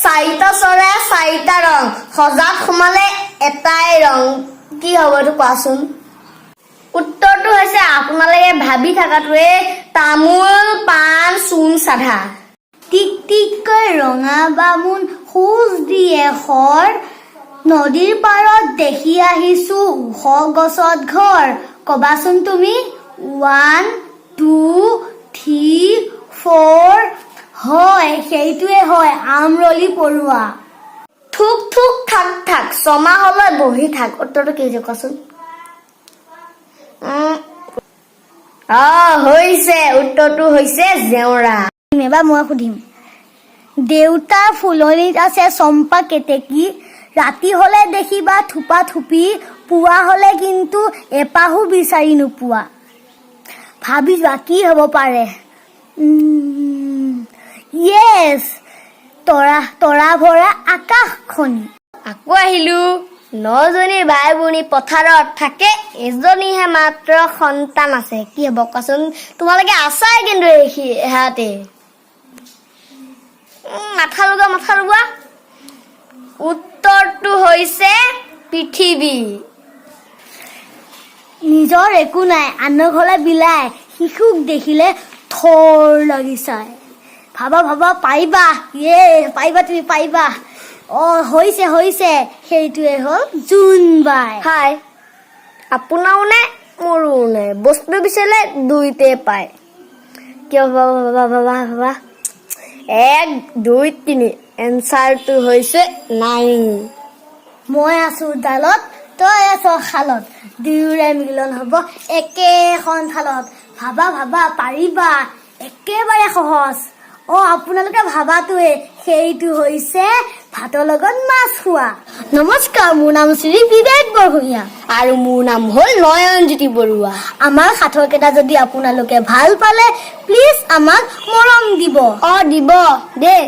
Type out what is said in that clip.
চাৰিটা চৰাই, চাৰিটা ৰং, সজাত সোমালে এটাই ৰং, কি হ'ব এইটো কোৱাচোন? উত্তৰটো হৈছে আপোনালোকে ভাবি থকাটোৱে, তামোল পাণ চূণ চাধা। টিক টিককৈ ৰঙা বামুণ খোজ দিয়ে খৰ, নদীৰ পাৰত দেখি আহিছো ওখ গছত ঘৰ। কবাচোন তুমি। One, two, three, four. হয়, সেইটোৱে হয় আমৰলি পৰুৱা। থুক থুক থাক থাক, ছমাহলৈ বহি থাক। উত্তৰটো কি হৈছে কোৱাচোন? অ হৈছে, উত্তৰটো হৈছে জেওৰা। এবাৰ মই সুধিম। দেউতাৰ ফুলনিত আছে চম্পা কেতেকী, ৰাতি হলে দেখিবা থোপা থুপি, পুৱা হলে কিন্তু এপাহো বিচাৰি নোপোৱা। ভাবি যোৱা, কি হ'ব পাৰে? য়েছ, তৰা তৰা ভৰা আকাশখনি। আকৌ আহিলো। নজনী ভাই ভনী পথাৰত থাকে, এজনীহে মাত্ৰ সন্তান আছে। কি হ'ব কোৱাচোন? তোমালোকে আছাই কিন্তু সেয়াতে। মাথা লগোৱা, মাথা লগোৱা। উত্তৰটো হৈছে পৃথিৱী। নিজৰ একো নাই, আনৰ ঘৰলৈ বিলাই, শিশুক দেখিলে থৰ লাগি চাই। ভাবা ভাবা, পাৰিবা। ইয়ে, পাৰিবা, তুমি পাৰিবা। অ, হৈছে হৈছে, সেইটোৱে হ'ল জোনবাই। হাই, আপোনাৰো নাই, মোৰো নাই, বস্তু বিচাৰিলে দুইতে পায়। কিয়? ভাবা ভাবা ভাবা ভাবা। এক, দুই, তিনি। এনচাৰটো হৈছে নাইন। মই আছো ডালত, তই আছ শালত, দুয়োৰে মিলন হ'ব একেখন থালত। ভাবা ভাবা, পাৰিবা, একেবাৰে সহজ। অ, আপোনালোকে ভাবাটোৱে, সেইটো হৈছে ভাতৰ লগত মাছ খোৱা। নমস্কাৰ, মোৰ নাম শ্ৰী বিবেক বৰভূঞা। আৰু মোৰ নাম হ'ল নয়নজ্যোতি বৰুৱা। আমাৰ সাঁথৰকেইটা যদি আপোনালোকে ভাল পালে, প্লিজ আমাক মৰম দিব। অ, দিব দেই।